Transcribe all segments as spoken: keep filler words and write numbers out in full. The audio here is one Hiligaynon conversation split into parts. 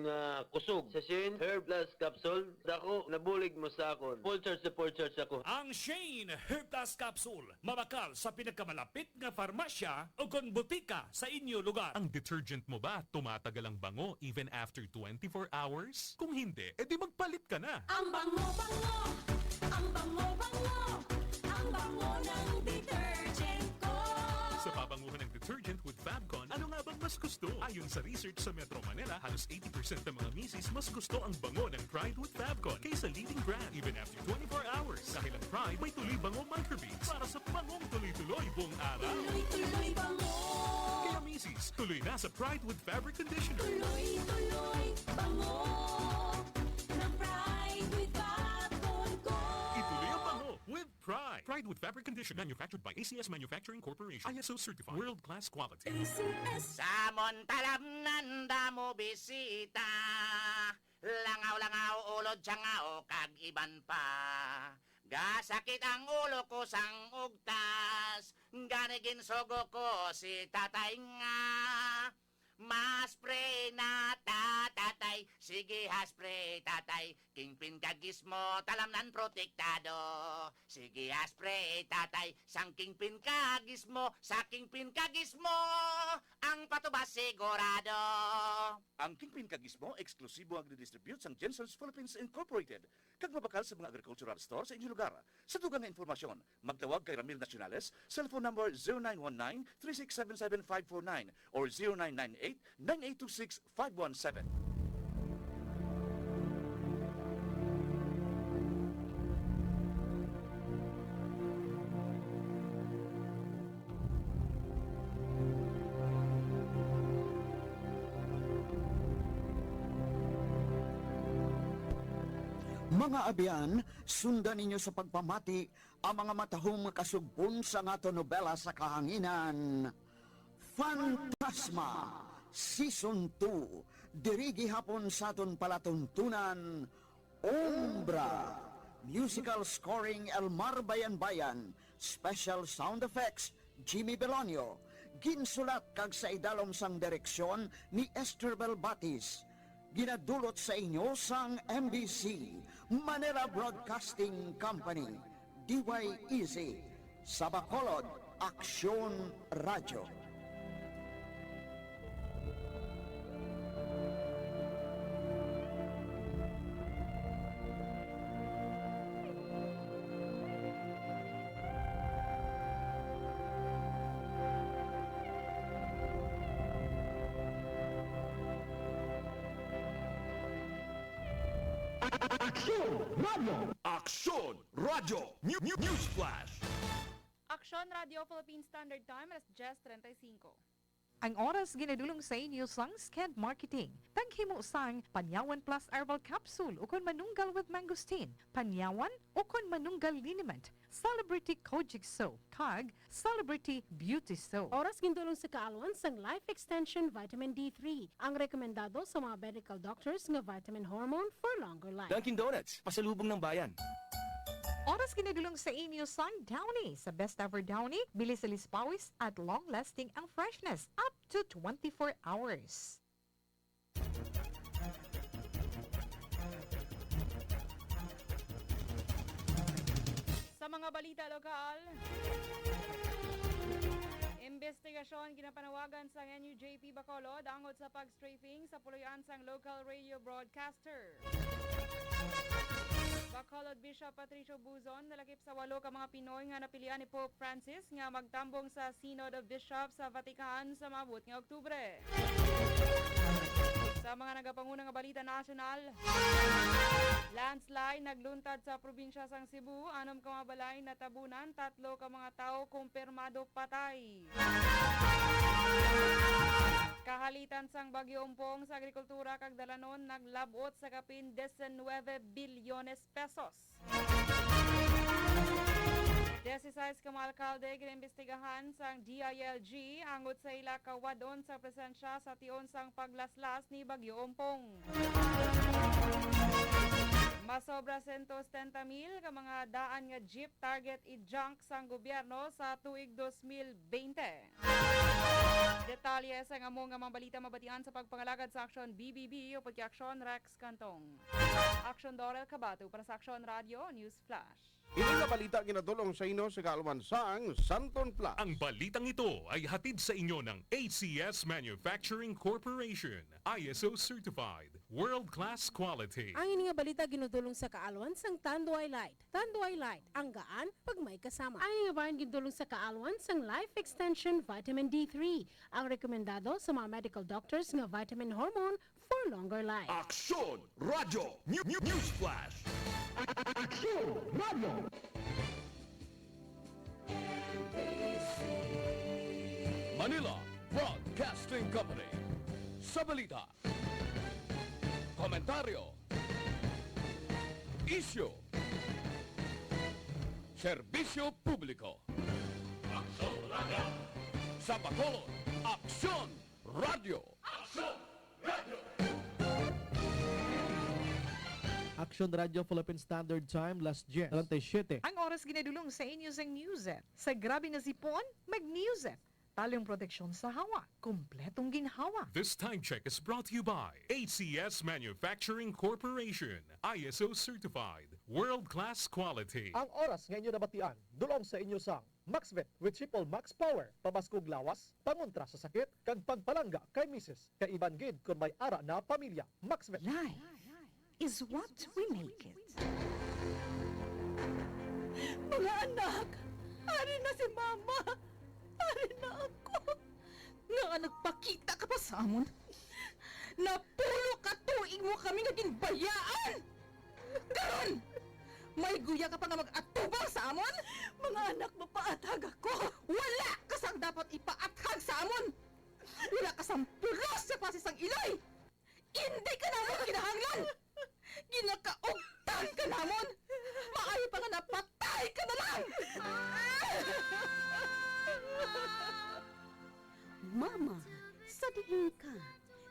nga kusog. Sa Shane Hair Plus Capsule, dako, nabulig mo sa akon. Full charge na full charge ako. Ang Shane Hair Plus Capsule, mabakal sa pinakamalapit nga farmasya o kon botika sa inyo lugar. Ang detergent mo ba tumatagal ang bango even after twenty-four hours? Kung hindi, edi magpalit ka na. Ang bango-bango, ang bango-bango, ang bango ng detergent ko. Sa pabanguhan ng detergent with Fabcon, ano nga bang mas gusto? Ayon sa research sa Metro Manila, halos eighty percent ng mga misis mas gusto ang bango ng Pride with Fabcon kaysa leading brand, even after twenty-four hours. Dahil ang Pride may tuloy bango microbeads para sa bangong tuloy-tuloy buong araw. Tuloy-tuloy bango. Kaya misis, tuloy na sa Pride with Fabric Conditioner. Tuloy-tuloy bango ng Pride with Fabcon ko. Ituloy ang bango with Pride. Pride with Fabric Conditioner. Manufactured by A C S Manufacturing Corporation. I S O certified. World class quality. A C S. Sa Montalban nanda mo bisita. Langaw-langaw, ulod, tiyangaw, kag iban pa. Gasakit ang ulo ko sang ugtas. Gani ginsugo ko si tatay nga, "Maspray na ta, tatay. Sige, haspray, tatay. Kingpin kag gizmo, talamnan protektado. Sige, haspray, tatay. Sang kingpin kag gizmo, sa kingpin kag gizmo, ang patubas sigurado." Ang Kingpin kag Gizmo, eksklusibo nga ginidistribute sang Jensens Philippines Incorporated, kag mabakal sa mga agricultural store sa inyo lugar. Sa dugang nga impormasyon, magtawag kay Ramil Nacionales, cellphone number zero nine one nine, three six seven seven, five four nine or zero nine nine eight, nine eight two six, five one seven. Mga abyan, sundan ninyo sa pagpamati ang mga matahom nga kasugbon sang aton nobela sa kahanginan, Fantasma, Season two, diri gihapon sa aton palatuntunan, Umbra. Musical scoring, Elmar Bayanbayan. Special sound effects, Jimmy Belonio. Ginsulat kag sa idalom sang direksyon ni Esther Belbatis. Ginadulot sa inyo sang M B C, Manila Broadcasting Company, D Y E Z, sa Bacolod, Aksyon Radyo. Aksyon Radio! Aksyon Radio! New, new, News Flash! Aksyon Radio Philippine Standard Time, alas diyes treinta y cinco. Ang oras ginadulong sa inyo sang Sked Marketing. Taghimo sang Panyawan Plus Herbal Capsule ukon Manunggal with Mangosteen, Panyawan ukon Manunggal Liniment, Celebrity Kojic Soap, kag Celebrity Beauty Soap. Oras gindulong sa kaalwan sang Life Extension Vitamin D three, ang rekomendado sa mga medical doctors nga vitamin hormone for longer life. Dunkin' Donuts, pasalubong ng bayan. Oras ginadulong sa inyo sang Downy, sa Best Ever Downy, bili sa Lispawis at long-lasting ang freshness, up to twenty-four hours. Sa mga balita lokal, imbestigasyon ginapanawagan sang N U J P Bacolod angot sa pag-strafing sa puloy-an sang local radio broadcaster. Bacolod Bishop Patricio Buzon nalakip sa walo ka mga Pinoy nga napilian ni Pope Francis nga magtambong sa Synod of Bishops sa Vatican sa maabot nga Oktubre. Sa mga nagapanguna nga balita nasyonal, landslide nagluntad sa probinsya sang Cebu, anom ka mga balay natabunan, tatlo ka mga tawo kumpirmado patay. Kahalitan sang Bagyo Ompong sa agrikultura kag dalanon naglab-ot sa kapin diecinueve bilyones pesos. Dieciséis ka mga alkalde ginaimbestigahan sang D I L G angot sa ila kawad-on sa presensya sa tion sang paglaslas ni Bagyo Ompong. Masobra sento setenta mil ka mga daan nga jeep target i-junk sang gobyerno sa tuig dos mil veinte. Detalye sang amo nga mga balita mabatian sa pagpangalagad sa Aksyon B B B upod kay Aksyon Rex Cantong. Aksyon Dorel Cabato para sa Aksyon Radyo News Flash. Ini nga balita ginadul-ong sa inyo sa kaalwan sang Santon Plus. Ang balitang ito ay hatid sa inyo ng A C S Manufacturing Corporation, I S O certified, world-class quality. Ang ini nga balita ginadul-ong sa kaalwan sang Tanduay Light. Tanduay Light, ang gaan pag may kasama. Ang ini nga bahin ginadul-ong sa kaalwan sang Life Extension Vitamin D three, ang rekomendado sa mga medical doctors nga vitamin hormone for longer life. Aksyon Radyo New, New, News Flash. Aksyon Radyo. Manila Broadcasting Company. Sa balita, komentaryo, isyu, serbisyo publiko. Aksyon Radyo. Sa Bacolod, Aksyon Radyo. Aksyon Radyo. Aksyon Radyo Philippine Standard Time, las diez treinta y siete. Ang oras ginadul-ong sa inyo sang Newset. Sa grabe nga sipon, mag-Newset. Talong proteksyon sa hawa, kompletong ginhawa. This time check is brought to you by A C S Manufacturing Corporation, I S O certified, world-class quality. Ang oras nga inyo nabatian, dul-ong sa inyo sang Maxvet with Triple Max Power, pamaskog lawas, pangontra sa sakit, kag pagpalangga kay misis, kaiban gid kon may ara na pamilya. Maxvet. Life is what we make it. Mga anak, ari na si Mama. Ari na ako. Ngaa nagpakita ka pa sa amon? Napulo ka tuig mo kami nga ginbayaan! Karon, may guya ka pa nga mag-atubang sa amon? Mga anak, mapaathag ako. Wala ka sang dapat ipaathag sa amon. Wala ka sang pulos sa klase sang iloy. Indi ka namon kinahanglan. Ginakaugtan ka namon. Maayo pa nga napatay ka na lang. Mama, sa diin ka?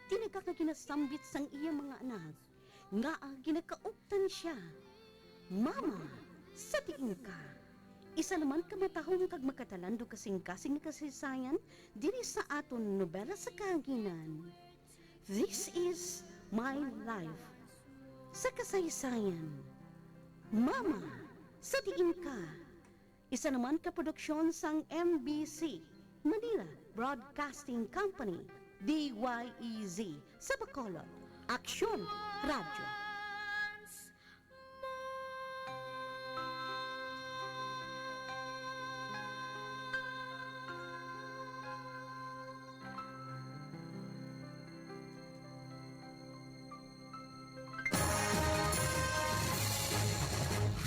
Tinaga ka ginasambit sang iya mga anak. Ngaa ginakaugtan sia? Mama, sa diin ka? Isa naman ka matahom kag makatalandong kasingkasing nga kasaysayan diri sa aton nobela sa kahanginan. This is my life. Sa kasaysayan. Mama, sa diin ka? Isa naman ka produksyon sang M B C, Manila Broadcasting Company, D Y E Z, sa Bacolod, Aksyon Radyo.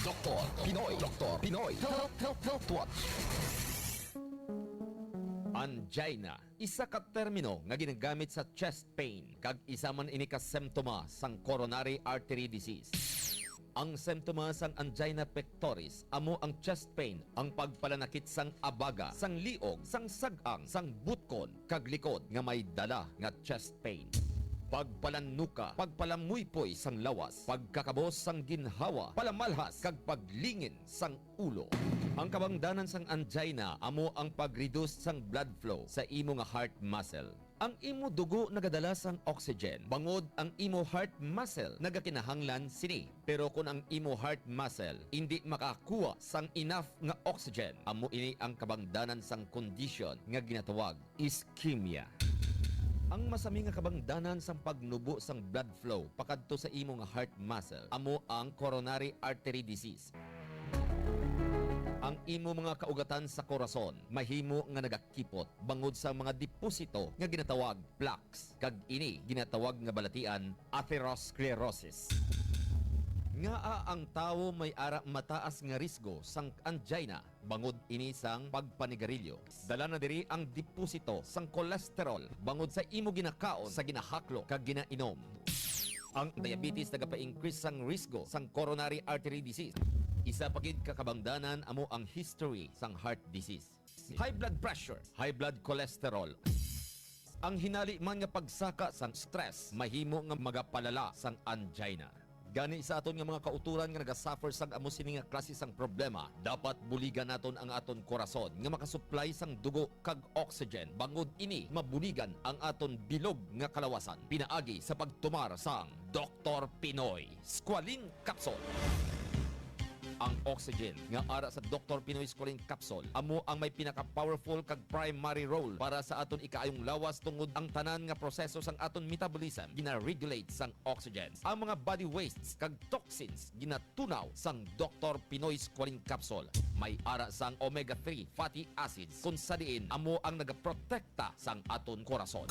Doktor Pinoy. Doktor Pinoy. Health, health, health watch. Angina, isa ka termino nga ginagamit sa chest pain, kag isa man ini ka simptoma sang coronary artery disease. Ang simptoma sang angina pectoris amo ang chest pain, ang pagpalanakit sang abaga, sang liog, sang sag-ang, sang butkon, kag likod nga may dala nga chest pain. Pagpalanuka, pagpalamuypoy sang lawas, pagkakabos sang ginhawa, palamalhas, kag paglingin sang ulo. Ang kabangdanan sang angina amo ang pag-reduce sang blood flow sa imo nga heart muscle. Ang imo dugo nagadala sang oxygen bangod ang imo heart muscle nagakinahanglan sini. Pero kon ang imo heart muscle indi makakuha sang enough nga oxygen, amo ini ang kabangdanan sang kondisyon nga ginatawag ischemia. Ang masami nga kabangdanan sang pagnubo sang blood flow pakadto sa imo nga heart muscle amo ang coronary artery disease. Ang imo mga kaugatan sa korason mahimo nga nagakipot bangod sa mga deposito nga ginatawag plaques, kag ini ginatawag nga balatian atherosclerosis. Ngaa ang tawo may ara mataas nga risgo sang angina bangod ini sang pagpanigarilyo? Dala na diri ang deposito sang cholesterol bangod sa imo ginakaon, sa ginahaklo kag ginainom. Ang diabetes nagapa-increase sang risgo sang coronary artery disease. Isa pa gid ka kabangdanan amo ang history sang heart disease. High blood pressure, high blood cholesterol. Ang hinali man nga pagsaka sang stress mahimo nga magapalala sang angina. Gani sa aton nga mga kautoran nga nagasuffer sang amo sini nga klase sang problema, dapat buligan naton ang aton korason nga makasuplay sang dugo kag oxygen, bangod ini mabuligan ang aton bilog nga kalawasan. Pinaagi sa pagtumar sang Doktor Pinoy Squalene Capsule. Ang oxygen nga ara sa Doktor Pinoy Squalene Capsule amo ang may pinaka-powerful kag primary role para sa aton ikaayong lawas, tungod ang tanan nga proseso sang aton metabolism gina-regulate sang oxygen. Ang mga body wastes kag toxins ginatunaw sang Doktor Pinoy Squalene Capsule. May ara sang omega three fatty acids, kung sa diin amo ang nagaprotekta sang aton korason.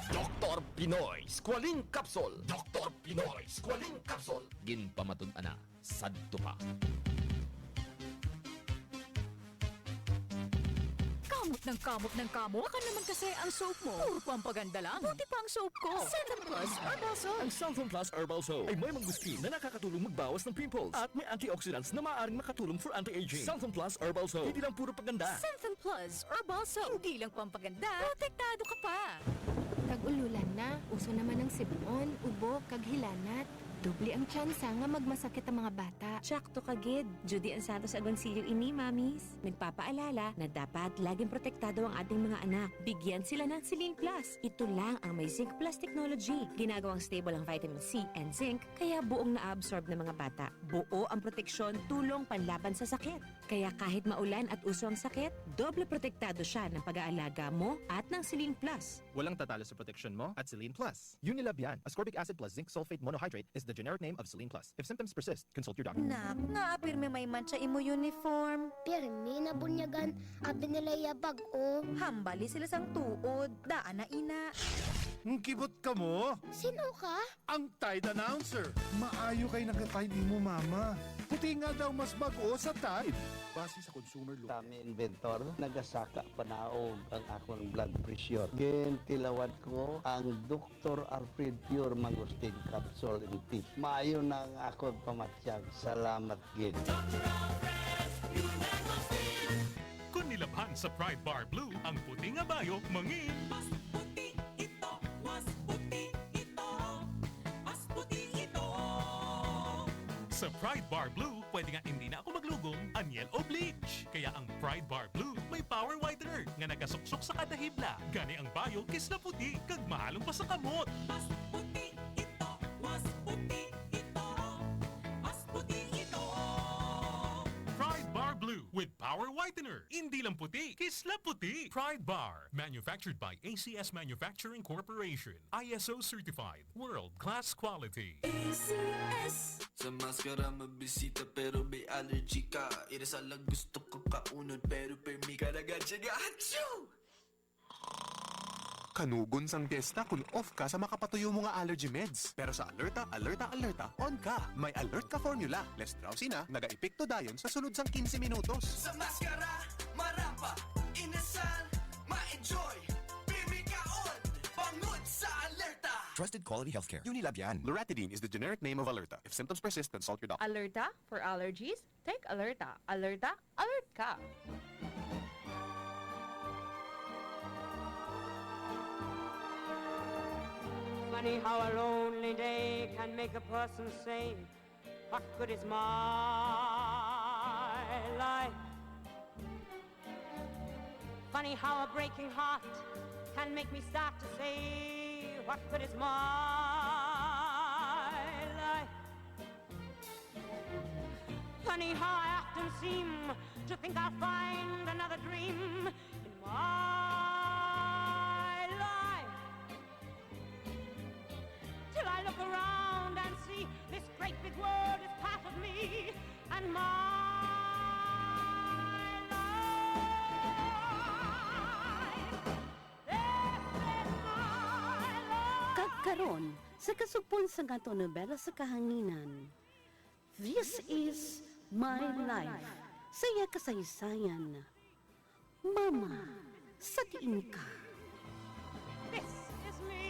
Doktor Pinoy Squalene Capsule. Doktor Pinoy Squalene Capsule. Ginpamatud-an na sadto pa. Kamot ng kamot ng kamot. Baka naman kasi ang soap mo. Puro pampaganda lang. Buti pa ang soap ko. Cellphone Plus Herbal Soap. Ang Cellphone Plus Herbal Soap ay may mangosteen na nakakatulong magbawas ng pimples at may antioxidants na maaaring makatulong for anti-aging. Cellphone Plus Herbal Soap. Hindi lang puro paganda. Cellphone Plus Herbal Soap. Hindi lang pampaganda. Protektado ka pa. Tag-ululan na, uso naman ang sibon, ubo, kag hilanat. Doble ang tsansa nga magmasakit ang mga bata. Tsakto ka gid. Judy Ann Santos Agoncillo ini, Mommies. Nagpapaalala na dapat laging protektado ang ating mga anak. Bigyan sila ng Celine Plus. Ito lang ang may Zinc Plus technology. Ginagawang stable ang vitamin C and zinc, kaya buong na-absorb ng mga bata. Buo ang proteksyon, tulong panlaban sa sakit. Kaya kahit maulan at uso ang sakit, doble protektado siya ng pag-aalaga mo at ng Celine Plus. Walang tatalo sa proteksyon mo at Celine Plus. Unilab yan. Ascorbic acid plus zinc sulfate monohydrate is the generic name of Celine Plus. If symptoms persist, consult your doctor. Nak, ngaa pirmi may mantsa imo uniform? Pirmi nabunyagan, abi nila iya bag-o. Hambali sila sang tuod. Daan na ina. Ang kibot ka mo? Sino ka? Ang Tide Announcer. Maayo kay naka-Tide imo mama. Puti nga daw mas bag-o sa Tide. Base sa consumer law. Kami inventor, nagasaka panaog ang akong blood pressure. Gintilawad ko ang Doktor Alfred Pure Mangosteen Capsule and Tea. Maayo na ang akong pamatyag. Salamat gid. Kon nilabhan sa Pride Bar Blue, ang puti nga bayo mangin. Mas puti ito, mas puti ito, mas puti ito. Sa Pride Bar Blue, pwede nga hindi na ako maglugom, anyel o bleach. Kaya ang Pride Bar Blue may power whitener nga nagasuksok sa kada hibla. Gani ang bayo kisla puti kag mahalong pa sa kamot. Mas puti ito, mas puti ito, mas puti ito. Pride Bar Blue with power whitener. Hindi lang puti, kisla puti. Pride Bar, manufactured by A C S Manufacturing Corporation. I S O certified, world class quality. A C S. Sa maskara mabisita pero may allergy ka. Ira sa lang gusto ko kaunon pero permi ka na gadya nga. Achoo! Kanugon sang piyesta kun off ka sa makapatuyo mo nga allergy meds. Pero sa Alerta, Alerta, Alerta, on ka. May Alerta formula. Less drowsy na, nagaepekto dayon sa sulod sang quince minutos. Sa maskara, marapa, inasal, ma-enjoy, pirmi ka on, bangod sa Alerta. Trusted quality healthcare. Unilab yan. Loratadine is the generic name of Alerta. If symptoms persist, consult your doctor. Alerta for allergies? Take Alerta. Alerta, alert ka! Funny how a lonely day can make a person say, "What good is my life?" Funny how a breaking heart can make me start to say, "What good is my life?" Funny how I often seem to think I'll find another dream in my life. Till I look around and see this great big world is part of me and my life. This is my life. Kag karon, sa kasugpon sang aton nobela sa kahanginan, This is My Life, sa iya kasaysayan. Mama, sa diin ka? This is me.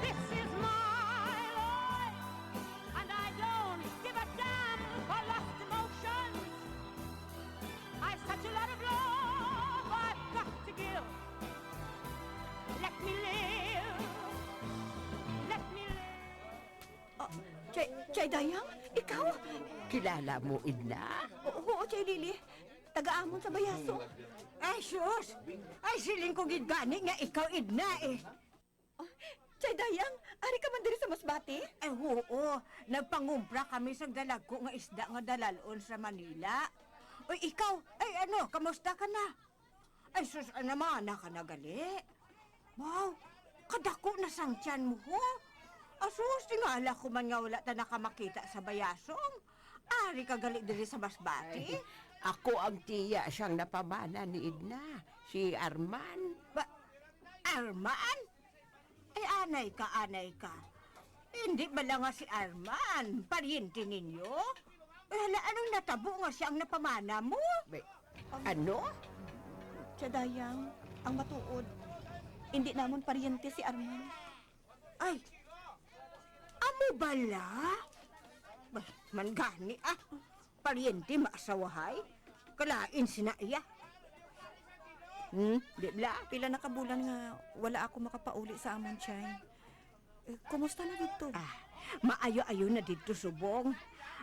This is my life. And I don't give a damn for lost emotions. I've such a lot of love I've got to give. Let me live. Eh, Chay Dayang, ikaw? Kilala mo, Edna? Oo, oo, Chay Lily. Taga-amon sa Bayaso. Ay, sus! Ay, siling ko gid gani nga ikaw, Edna, eh. Oh, Chay Dayang, ari ka man diri sa Masbate? Ay, oo. Nagpangumpra kami sang dalagko nga isda nga dalalon sa Manila. Uy, ikaw, ay ano, kamusta ka na? Ay, sus, ah, namana ka na gali? Wow, kadako na sang tiyan mo, ho? Asus, tingala ko man nga wala ta nakamakita sa Bayasong. Ari ka gali diri sa Masbate? Ay, ako ang tiya sang napamana ni Edna, si Arman. Ba, Arman? Ay, anay ka, anay ka. Hindi bala nga si Arman, paryente ninyo? Ay, hala, anong natabo nga siya ang napamana mo? Be, ano? Chay Dayang, ang matuod, hindi namon paryente si Arman. Ay, amo bala? Ba, man gani, ah. Paryente maasawahay? Kalain sina iya. Hmm, di bala? Pila na ka bulan nga wala ako makapauli sa amon, Chay. Eh, kumusta na didto? Ah, maayo-ayo na didto subong.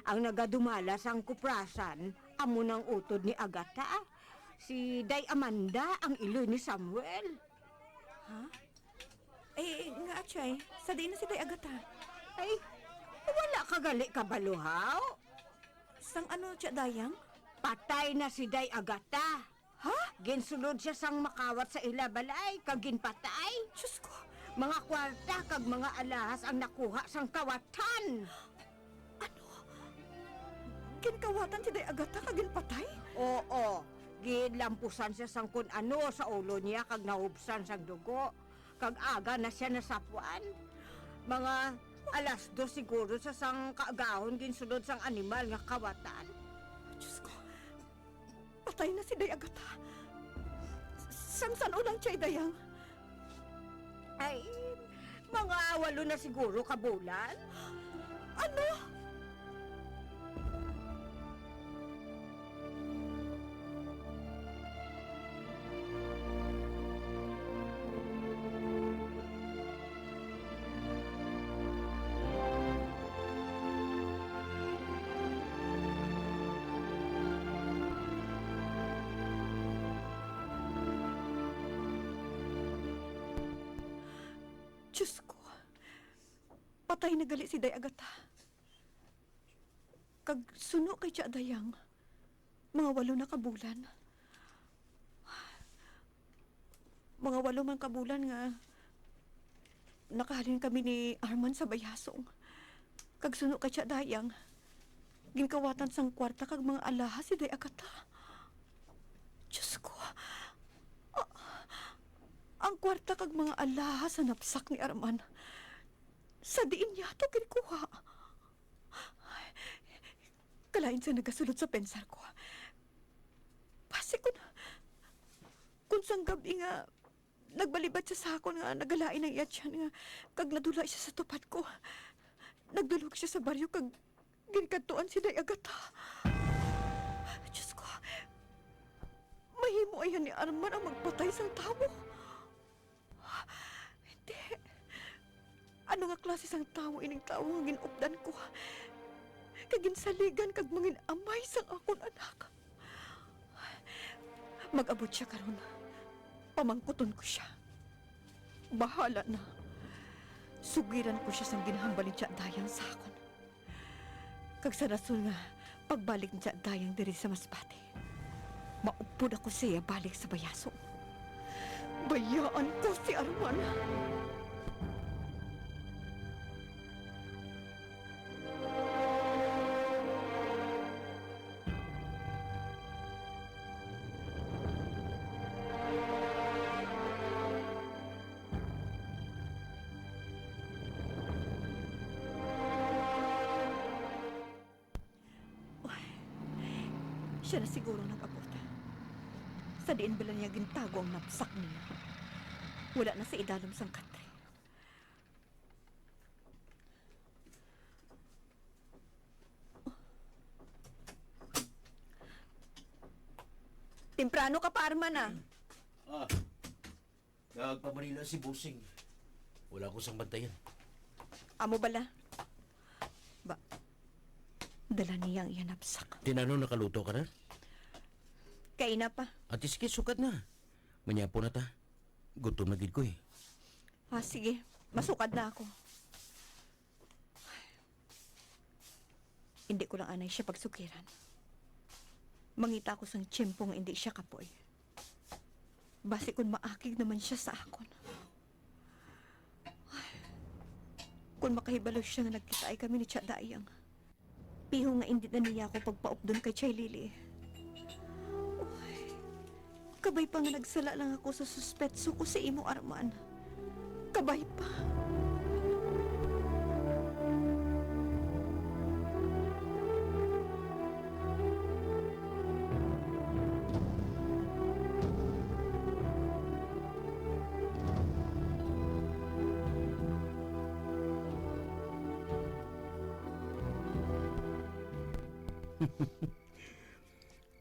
Ang nagadumala sang kuprasan, amo nang utod ni Agata. Si Day Amanda ang iloy ni Samuel. Ha? Eh, nga, Chay, sa diin na si Day Agata? Ay, wala ka gali kabalo, haw? Sang ano, Chay Dayang? Patay na si Day Agata. Ha? Ginsulod siya sang makawat sa ila balay, kag ginpatay. Diyos ko! Mga kwarta kag mga alahas ang nakuha sang kawatan. Ano? Ginkawatan si Day Agata kag ginpatay? Oo. Ginlampusan siya sang kun ano sa ulo niya kag nahubsan sang dugo. Kag aga na siya nasapwan. Mga alas dos siguro sa sang kaagahon ginsulod sang animal nga kawatan. Diyos ko, patay na si Day Agata. Sang san-o lang, Chay Dayang? Ay, mga walo na siguro ka bulan. Ano? Diyos ko, patay na gali si Day Agata. Kag suno kay Tia Dayang, mga walo na ka bulan. Mga walo man ka bulan nga nakahalin kami ni Arman sa Bayasong. Kag suno kay Tia Dayang, ginkawatan sang kwarta kag mga alahas si Day Agata. Diyos ko, a-, ang kwarta kag mga alahas sa napsak ni Arman, sa diin niya to ginkuha? Kalain sa nagasulod sa pensar ko. Basi kun, kun sang gab-i nga nagbalibat siya sa akon nga nagalain ang iya tiyan nga, kag nadula siya sa tupad ko. Nagdulhog siya sa baryo kag ginkadtuan si Day Agata. Diyos ko, mahimo iya ni Arman ang magpatay sang tawo? Hindi. Ano nga klase sang tawo ining tawo nga gin-updan ko? Kag ginsaligan kag mangin-amay sang akon anak. Mag-abot siya karon. Pamangkuton ko siya. Bahala na. Sugiran ko siya sang ginhambal ni Tia Dayang sa akon. Kag sa rason nga pagbalik ni Tia Dayang diri sa Masbate, maupod ako sa iya balik sa Bayaso. Bayaan ko si Arman. Uy, siya na siguro nag-abot. Sa diin bala niya gintago ang napsak niya? Wala na sa idalom sang katre. Temprano ka pa, Arman, ah. Ah, nagpamanila si Bossing. Wala ko sang bantayan. Amo bala? Ba, dala niya ang iya napsak. Tinano, nakaluto ka na? Kaina pa. Ate, sige, sukad na. Manyapo na ta. Gutom na gid ko eh. Ah, sige. Masukad na ako. Hindi ko lang anay siya pagsukiran. Mangita ako sang tiyempo nga hindi siya kapoy. Basi kun maakig naman siya sa akon. Kun makahibalo siya nga nagkitaay kami ni Tia Dayang, piho nga indi na niya ako pagpaupdon kay Chay Lily. Uy, kabay pa nga nagsala lang ako sa suspetso ko sa imo, Arman. Kabay pa.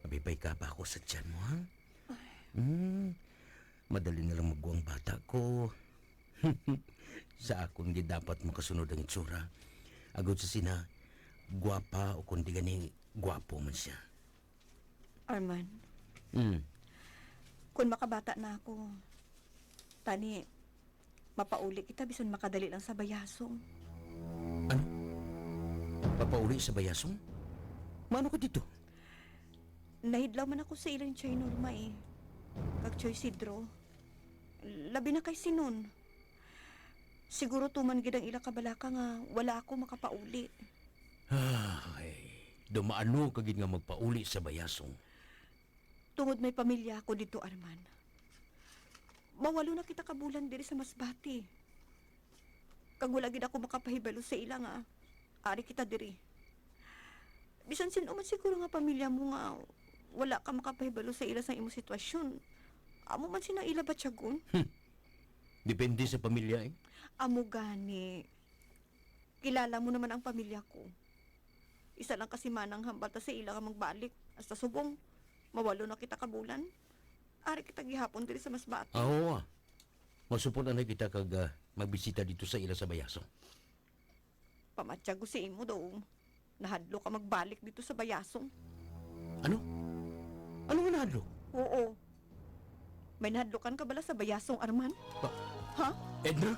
Abibay ka pa ako sa tiyan mo, ha? Hmm, madali na lang maguwang bata ko. Sa akon gid dapat makasunod ang itsura. Agod sa sina, gwapa o kundi gani, gwapo man siya. Arman, Hmm. Kun makabata na ako, tani, mapauli kita bisan makadali lang sa Bayasong. Ano? Mapauli sa Bayasong? Maano ka dito? Nahidlaw man ako sa ilang Choy Norma eh. Kag Choy Sidro. Labi na kay si Nun. Siguro tuman gid ang ila kabalaka nga wala ako makapauli. Ay, dumaano ka gid nga magpauli sa Bayasong? Tungod may pamilya ako didto, Arman. Mawalo na kita ka bulan diri sa Masbate. Kag wala gid ako makapahibalo sa ila nga ari kita diri. Bisan sin-o man siguro nga pamilya mo nga wala ka makapahibalo sa ila sang imo sitwasyon, amo man sina ila batyagon. Hmm. Depende sa pamilya, eh. Amo gani. Kilala mo naman ang pamilya ko. Isa lang ka semana ang hambal ta sa ila nga magbalik. Hasta subong, mawalo na kita ka bulan. Ari kita gihapon diri sa Masbate. Ah, oo, ah. Masupon anay kita kag, ah, magbisita dito sa ila sa Bayasong. Pamatyago sa imo, Dong. Nahadlok ka magbalik dito sa Bayasong. Ano? Ano nga nahadlok? Oo. May nahadlokan ka bala sa Bayasong, Arman? Ba- Ha? Edna?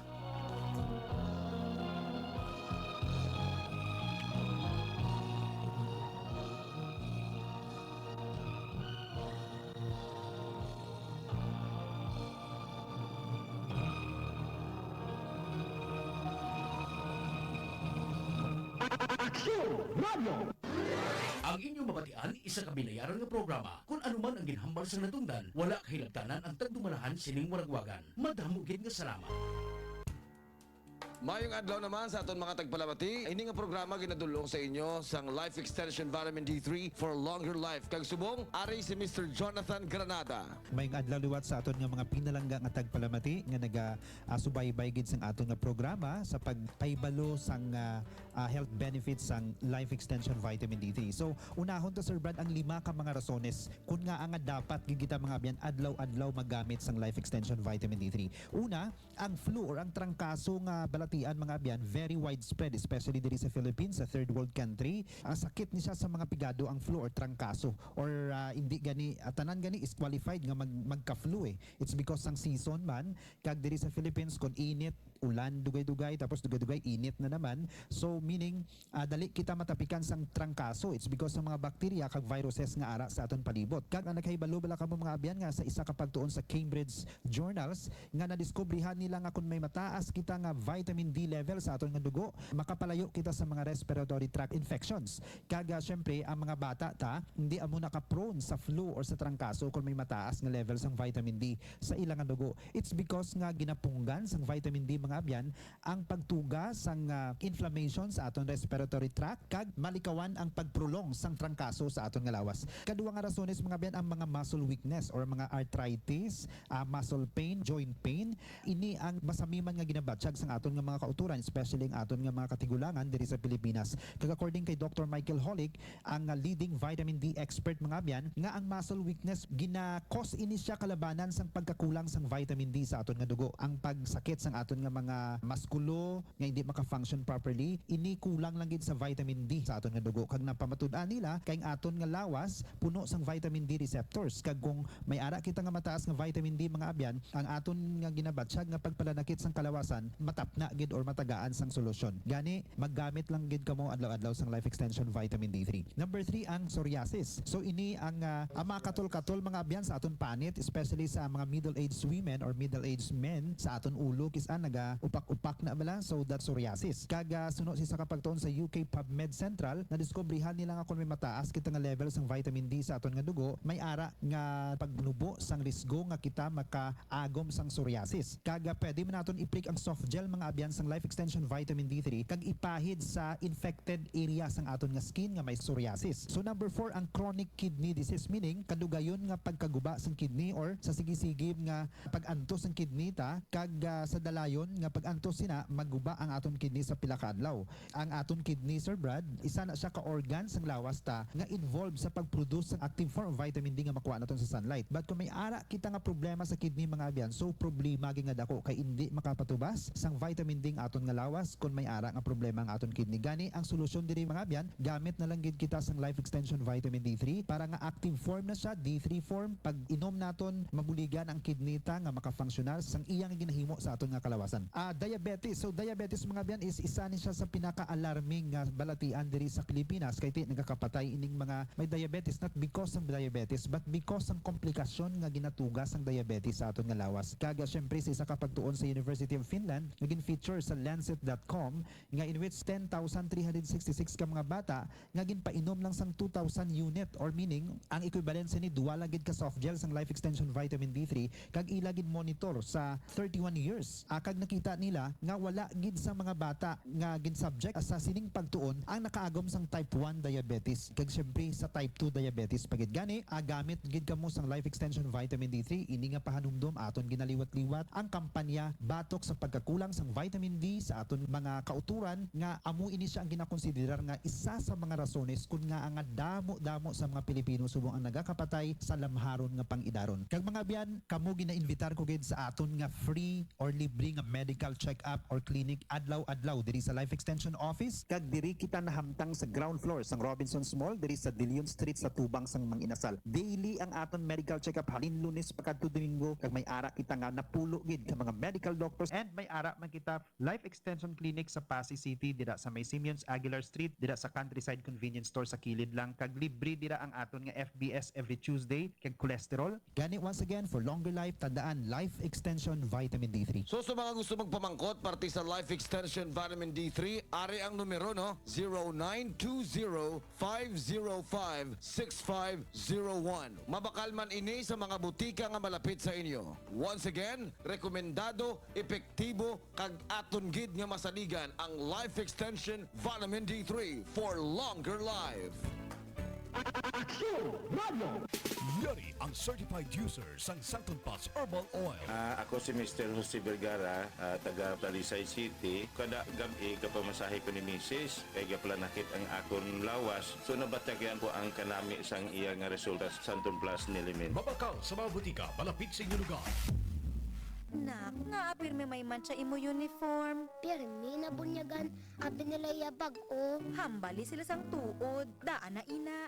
Aksyon Radio! Ang inyo mabatian, isa ka binayaran nga programa. Kun ano man ang ginhambal sang natungdan, wala kahilabtanan ang tagdumalahan sining waragwagan. Madamo gid nga salamat. Mayong adlaw naman sa aton mga tagpalamati. Ini nga programa ginadul-ong sa inyo sang Life Extension Vitamin D three for Longer Life. Kag subong, ari si Mister Jonathan Granada. Mayong adlaw liwat sa aton nga mga pinalangga nga tagpalamati nga naga, ah, subaybay gid sang aton nga programa sa pagpahibalo sang, ah, ah, health benefits sang Life Extension Vitamin D three. So, unahon ta, Sir Brad, ang lima ka mga rasones kun ngaa nga dapat gid kita, mga abyan, adlaw-adlaw maggamit sang Life Extension Vitamin D three. Una, ang flu or ang trangkaso nga balatian, mga abyan, very widespread, especially diri sa Philippines, sa third world country. Ang sakit ni siya sa mga pigado ang flu or trangkaso, or, ah, hindi gani, ah, tanan gani is qualified nga mag-, magka-flu eh. It's because sang season man, kag diri sa Philippines, kun init, ulan, dugay-dugay, tapos dugay-dugay, init na naman. So, meaning, ah, dali kita matapikan sang trangkaso. It's because sa mga bakterya kag viruses nga ara sa aton palibot. Kag ang nakahibalo bala kamo, mga abyan, nga sa isa ka pagtuon sa Cambridge Journals nga nadiskubrihan nila nga kung may mataas kita nga vitamin D level sa aton nga dugo, makapalayo kita sa mga respiratory tract infections. Kag, ah, syempre, ang mga bata ta, hindi amo naka-prone sa flu or sa trangkaso kung may mataas nga level sang vitamin D sa ila nga dugo. It's because nga ginapunggan sang vitamin D, mga abyan, ang pagtuga sang, ah, inflammation sa aton respiratory tract kag malikawan ang pagprolong sang trangkaso sa aton nga lawas. Kadua nga rasones, mga abyan, ang mga muscle weakness or mga arthritis, ah, muscle pain, joint pain. Ini ang masamiman nga ginabatyag sang aton nga mga kautoran, especially ang aton nga mga katigulangan diri sa Pilipinas. Kag according kay Doctor Michael Holick, ang, ah, leading vitamin D expert, mga abyan, nga ang muscle weakness gina-cause ini siya kalabanan sang pagkakulang sang vitamin D sa aton nga dugo. Ang pagsakit sang aton nga nga maskulo nga hindi maka-function properly, ini kulang lang gid sa vitamin D sa aton nga dugo. Kag napamatud-an nila kay ang aton nga lawas puno sang vitamin D receptors. Kag kung may ara kita nga mataas nga vitamin D, mga abyan, ang aton nga ginabatyag nga pagpalanakit sang kalawasan matapna gid or matagaan sang solusyon. Gani, maggamit lang gid kamo adlaw-adlaw sang Life Extension Vitamin D three. Number three, ang psoriasis. So, ini ang, ah, ang mga katol-katol, mga abyan, sa aton panit, especially sa mga middle-aged women or middle-aged men sa aton ulo, kis-a naga-upak-upak na bala. So, that's psoriasis. Kag, ah, suno sa isa ka pagtuon sa U K PubMed Central, nadiskubrihan nila nga kung may mataas kita nga level sang vitamin D sa aton nga dugo, may ara nga pagnubo sang risgo nga kita makaagom sang psoriasis. Kag, ah, pwede man naton i-prick ang soft gel, mga abyan, sang Life Extension Vitamin D three kag ipahid sa infected area sang aton nga skin nga may psoriasis. So, number four, ang chronic kidney disease, meaning kadugayon nga pagkaguba sang kidney or sa sige-sige nga pag-antos sang kidney ta, kag, ah, sa dalayon nga pag-antos sina maguba ang aton kidney sa pila ka adlaw. Ang aton kidney, Sir Brad, isa na siya ka organ sang lawas ta nga involved sa pag-produce sang active form of vitamin D nga makuha naton sa sunlight. But kung may ara kita nga problema sa kidney, mga abyan, so problema gid nga dako kay indi makapatubas sang vitamin D ang aton nga lawas kung may ara nga problema ang aton kidney. Gani, ang solusyon diri, mga abyan, gamit na lang gid kita sang Life Extension Vitamin D three para nga active form na siya, D three form. Pag inom naton, mabuligan ang kidney ta nga makafunctional sang iya nga ginahimo sa aton nga kalawasan. Ah, diabetes. So, diabetes, mga abyan, is isa ni siya sa pinaka-alarming nga balatian diri sa Pilipinas, kay ti nagakapatay ining mga may diabetes, not because sang diabetes, but because sang komplikasyon nga ginatuga sang diabetes sa aton nga lawas. Kag, ah, syempre, sa isa ka pagtuon sa University of Finland nga gin-feature sa lancet dot com, nga in which ten thousand three hundred sixty-six ka mga bata nga ginpainom lang sang two thousand unit, or meaning, ang equivalent sini duha lang gid ka soft gel sang Life Extension Vitamin D three, kag ila gid monitor sa thirty-one years. Ah, kag nakita nila nga wala gid sa mga bata nga gin-subject sa sining pagtuon ang nakaagom sang type one diabetes, kag syempre sa type two diabetes pa gid. Gani, ah, gamit gid kamo sang Life Extension Vitamin D three. Ini nga pahanumdom aton ginaliwat-liwat ang kampanya batok sa pagkakulang sang vitamin D sa aton mga kautoran, nga amo ini sia ang ginakonsiderar nga isa sa mga rasones kon ngaa nga damo-damo sa mga Pilipino subong ang nagakapatay sa lamharon nga pang-idaron. Kag mga abyan, kamo ginainvitar ko gid sa aton nga free or libre nga medical check-up or clinic adlaw-adlaw diri sa Life Extension Office. Kag diri kita nahamtang sa ground floor sang Robinsons Mall diri sa Dilion Street sa tubang sang Mang Inasal. Daily ang aton medical check-up halin Lunes pakadto Domingo, kag may ara kita nga napulo gid ka mga medical doctors, and may ara man kita Life Extension Clinic sa Passi City, dira sa may Simeons Aguilar Street, dira sa Countryside Convenience Store sa kilid lang, kag libre dira ang aton nga F B S every Tuesday, kag cholesterol. Gani, once again, for longer life, tandaan, Life Extension Vitamin D three. So, sa mga gusto magpamangkot parte sa Life Extension Vitamin D three, ari ang numero, no? Zero nine two zero five zero five six five zero one. Mabakal man ini sa mga butika nga malapit sa inyo. Once again, rekomendado, epektibo, kag aton gid nga masaligan ang Life Extension Vitamin D three for longer life. Aksyon Radio! Yari ang certified user sang Santon Plus Herbal Oil. Ah, ako si Mister Jose Vergara, ah, taga Talisay City. Kada gab-i gapamasahe ko ni misis, kay gapalanakit ang akon lawas. So, nabatyagan ko ang kanami sang iya nga resulta sa Santon Plus Nilimin. Mabakal sa mga butika malapit sa inyong lugar. Nak, ngaa pirmi may mantsa imo uniform? Pirmi nabunyagan, abi nila iya bag-o. Hambali sila sang tuod. Daan na ina.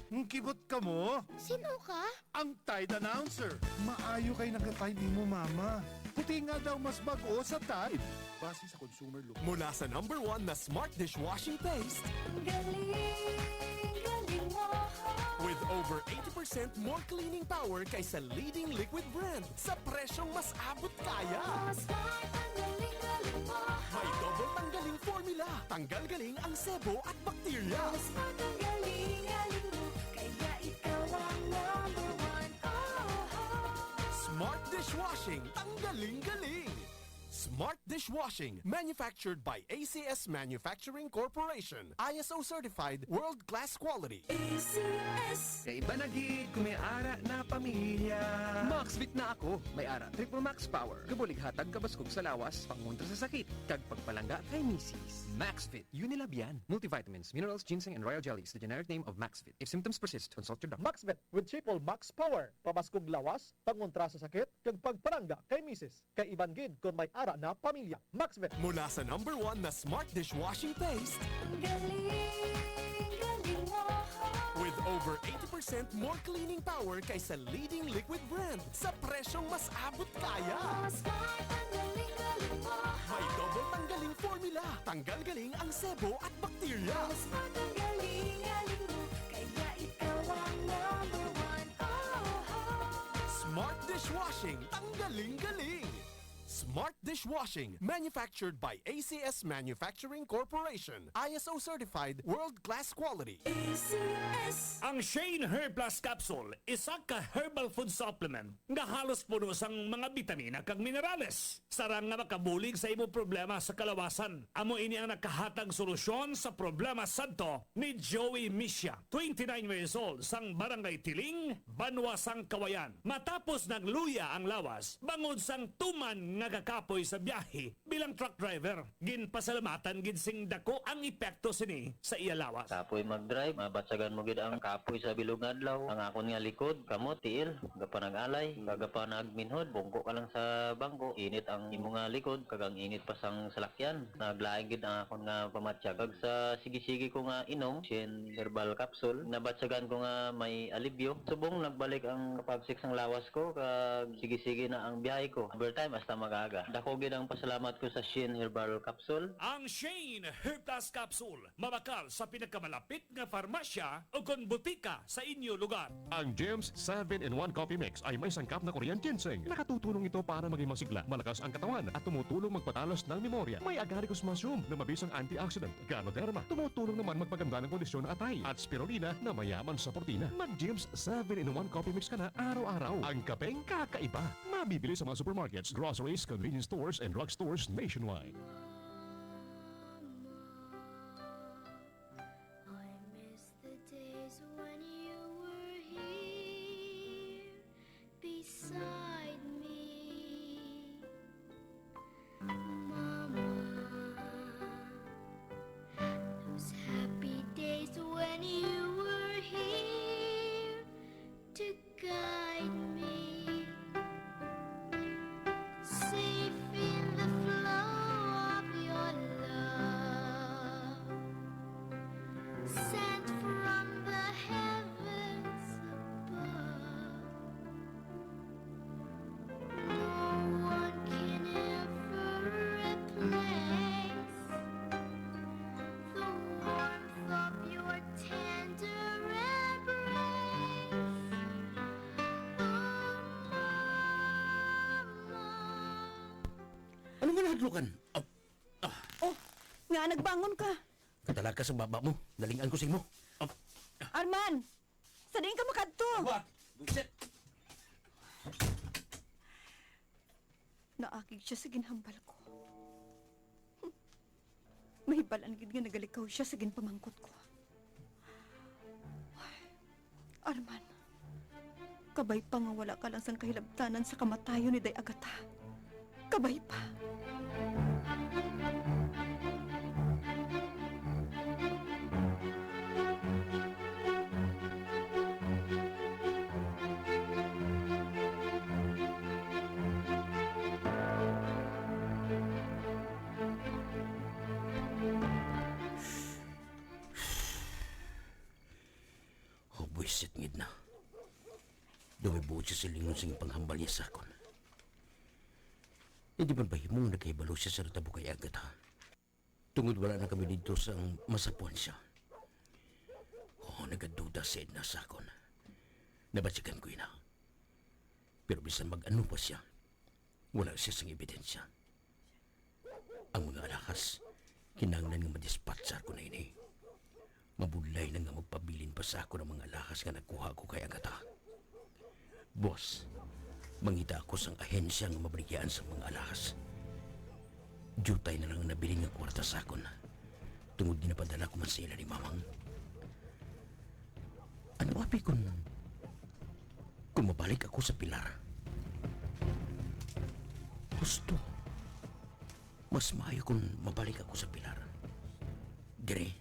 Ngkibot ka mo? Sino ka? Ang Tide Announcer. Maayo kay nagka-Tide imo mama. Puti nga daw mas bag-o sa Tide. Base sa consumer look. Mula sa number one na smart dishwashing paste, Galing, galing mo. With over eighty percent more cleaning power kaysa leading liquid brand sa presyong mas abot kaya. Oh, smart, ang galing, galing mo. May double tanggaling formula. Tanggal galing ang sebo at bakterya. Oh, smart, ang galing, galing mo. Kaya ikaw ang number one. Oh, oh. Smart dishwashing, tanggaling galing. Smart dishwashing, manufactured by A C S Manufacturing Corporation. I S O certified, world-class quality. A C S. Kaiba na gid kung may ara na pamilya. Maxvit na ako. May ara Triple Max Power. Kabulig hatag kabaskog sa lawas, pangontra sa sakit, kag pagpalangga kay misis. Maxvit. Unilab yan. Multivitamins, minerals, ginseng, and royal jelly is the generic name of Maxvit. If symptoms persist, consult your doctor. Maxvit with Triple Max Power. Pabaskog lawas, pangontra sa sakit, kag pagpalangga kay misis. Kaiba gid kon may ara na Pamilya, Maxvet. Mula sa number one na smart dishwashing paste, Ang galing, galing mo. With over eighty percent more cleaning power kaysa leading liquid brand sa presyong mas abot kaya. Oh, smart, ang galing, galing mo. May double tanggaling formula. Tanggal galing ang sebo at bakterya. Oh, smart, ang galing, galing mo. Kaya ikaw ang number one. Oh, oh. Smart dishwashing, tanggaling galing. Smart dishwashing, manufactured by A C S Manufacturing Corporation. I S O certified, world-class quality. A C S. Ang Shane Hair Plus Capsule, isa ka herbal food supplement nga halos puno sang mga bitamina kag minerales, sarang nga makabulig sa imo problema sa kalawasan. Amo ini ang nakahatag solusyon sa problema sadto ni Joey Misia, twenty-nine years old, sang Barangay Tiling, Banwa sang Kawayan. Matapos nagluya ang lawas bangod sang tuman nga kakapoy sa biyahe bilang truck driver, ginpasalamatan gid sing dako ang epekto sini sa iya lawas. Kapoy mag-drive, mabatyagan mo gid ang kapoy sa bilog nga adlaw. Ang akon nga likod, kamot, tiil, gapanag-alay, kag gapanagminhod, bungko ka lang sa bangko, init ang imo nga likod, kag ang init pa sang salakyan. Naglain gid ang akon nga pamatyag. Kag sa sige-sige ko nga inom, Shin Herbal Capsule, nabatyagan ko nga may alibyo. Subong nagbalik ang kapagsik sang lawas ko, kag sige-sige na ang biyahe ko. Overtime hasta mag-aga. Dako gid ang pasalamat ko sa Shin Herbal Capsule. Ang Shane Hair Plus Capsule, mabakal sa pinakamalapit nga farmasya o kon butika sa inyo lugar. Ang Jim's seven-in-one Coffee Mix ay may sangkap na Korean ginseng. Nakatutulong ito para maging masigla, malakas ang katawan, at tumutulong magpatalas ng memorya. May agaricus mushroom na mabisang antioxidant, Ganoderma. Tumutulong naman magpaganda ng kondisyon ng atay. At spirulina na mayaman sa protina. Mag-Jim's seven-in-one Coffee Mix ka na araw-araw. Ang kapeng kakaiba. Mabibili sa mga supermarkets, groceries, convenience stores, and drugstores nationwide. I miss the days when you were here beside me, Mama. Those happy days when you were here to guide me. Safe in the flow of your love, sent from the heavens above. No one can ever replace the warmth of your tender embrace. Oh, Mama. Ano man nahadlukan? Ah, ah. Oh, nga nagbangon ka. Katalakas ang baba mo. Nalingan ko sa imo. Ah. Arman! Sa diin ka makadto? Wa! Buset! Naakig siya sa ginhambal ko. Mahibalan gid nga nagalikaw siya sa ginpamangkot ko. Ay, Arman, kabay pa nga wala ka lang sang kahilabtanan sa kamatayon ni Day Agata. Kabay pa. Oh, buisit, ngid na. Daw may buot siya silingon sa panghambal niya sa akon. Hindi man ba himo nga nakahibalo siya sa natabo kay Agatha? Tungod wala na kami didto sa masapuan siya. Oh, nagaduda si Edna sa akon. Nabatikan ko ina. Pero bisan mag-ano pa siya, wala siya sang ebidensya. Ang mga alahas, kinahanglan nga madispatchar ko na ini. Mabudlay na nga magpabilin pa sa akon ang mga alahas nga nakuha ko kay Agatha. Boss, mangita ako sang ahensya nga mabaligyan sa mga alahas. Diutay na lang ang nabilin nga kwarta sa akon, tungod ginapadala ko man sa ila ni Mamang. Ano abi kung, kung mabalik ako sa Pilar? Husto. Mas maayo kung mabalik ako sa Pilar. Diri,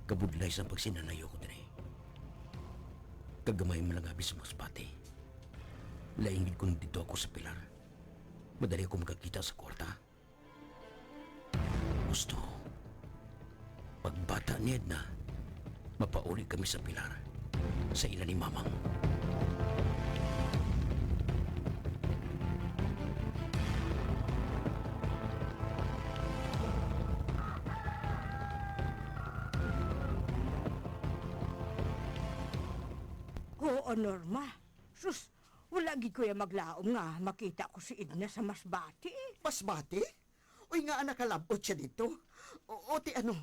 kabudlay sang pagsinanayo ko diri. Kag gamay man lang abi sa mas pati. Lain gid kung didto ako sa Pilar. Madali ako makakita sa kwarta. Ni Edna, mapauli kami sa Pilar, sa ila ni Mamang. Oo, Norma. Sus, wala gid ko ya maglaom nga makita ko si Edna sa Masbate. Masbate? Uy, nga nakalab-ot siya dito. O, o, ti ano,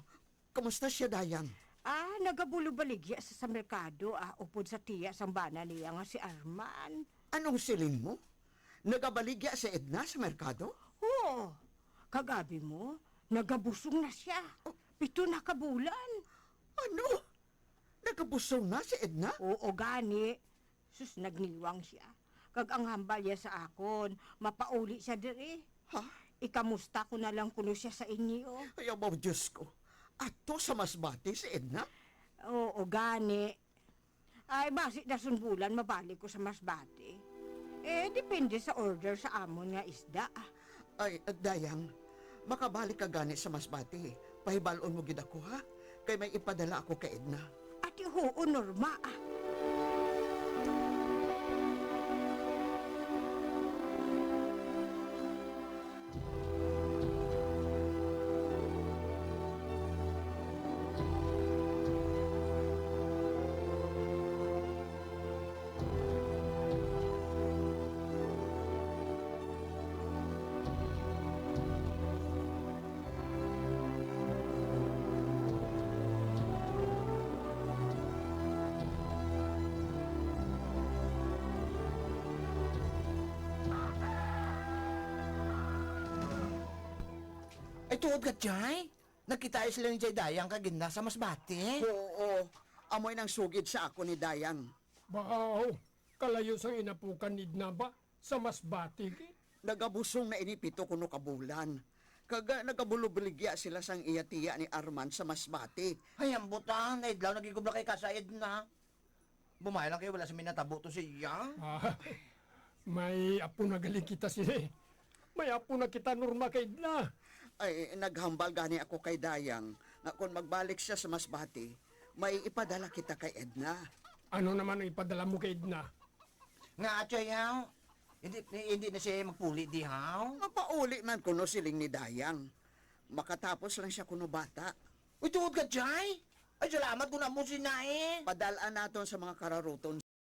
kumusta siya, Dayang? Ah, nagabulobaligya sa, sa merkado, ah, upod sa tiya sang bana niya nga si Arman. Anong siling mo? Nagabaligya si Edna sa merkado? Oo. Kag abi mo, nagabusong na siya. Oh. Pito na ka bulan. Ano? Nagabusong na si Edna? Oo, gani. Sus, nagniwang siya. Kag ang hambal niya sa akon, mapauli siya diri. Ha? Ikamusta ko na lang kuno siya sa inyo. Ay, abaw, Diyos ko. Ato sa Masbate si Edna? Oo, gani. Ay, basi dason bulan mabalik ko sa Masbate. Eh, depende sa order sa amon nga isda. Ay, Dayang, makabalik ka gani sa Masbate. Pahibal-on mo gid ako, ha? Kay may ipadala ako kay Edna. Ati, huo, Norma, ah. Ay, tuod ka, Jay? Nagkita sila ni Jay Dayang kag Edna sa Masbate? Oo, amoy nang sugid sa ako ni Dayang. Baw, kalayo sang inapukan ni Edna ba? Sa Masbate gid. Nagabusong na ini pito kuno ka bulan. Kag, ah, nagabulobaligya sila sang iya tiya ni Arman sa Masbate. Ay, ang butan, naidlaw na gid ko bala kay ka sa Edna. Bumaya lang kay wala sa minatabo to siya. Ah, may apo na gali kita sini. May apo na kita, Norma, kay Edna. Ay, naghambal gani ako kay Dayang nga kon magbalik siya sa Masbate, may ipadala kita kay Edna. Ano naman ang ipadala mo kay Edna? Nga, Atsoy, haw? Hindi, hindi na siya magpuli di, haw? Mapauli man kuno, siling ni Dayang. Makatapos lang siya kuno bata. Uy, tuod ka, Jay? Ay, salamat ko na mo sina, eh. Padal-an naton sa mga kararuton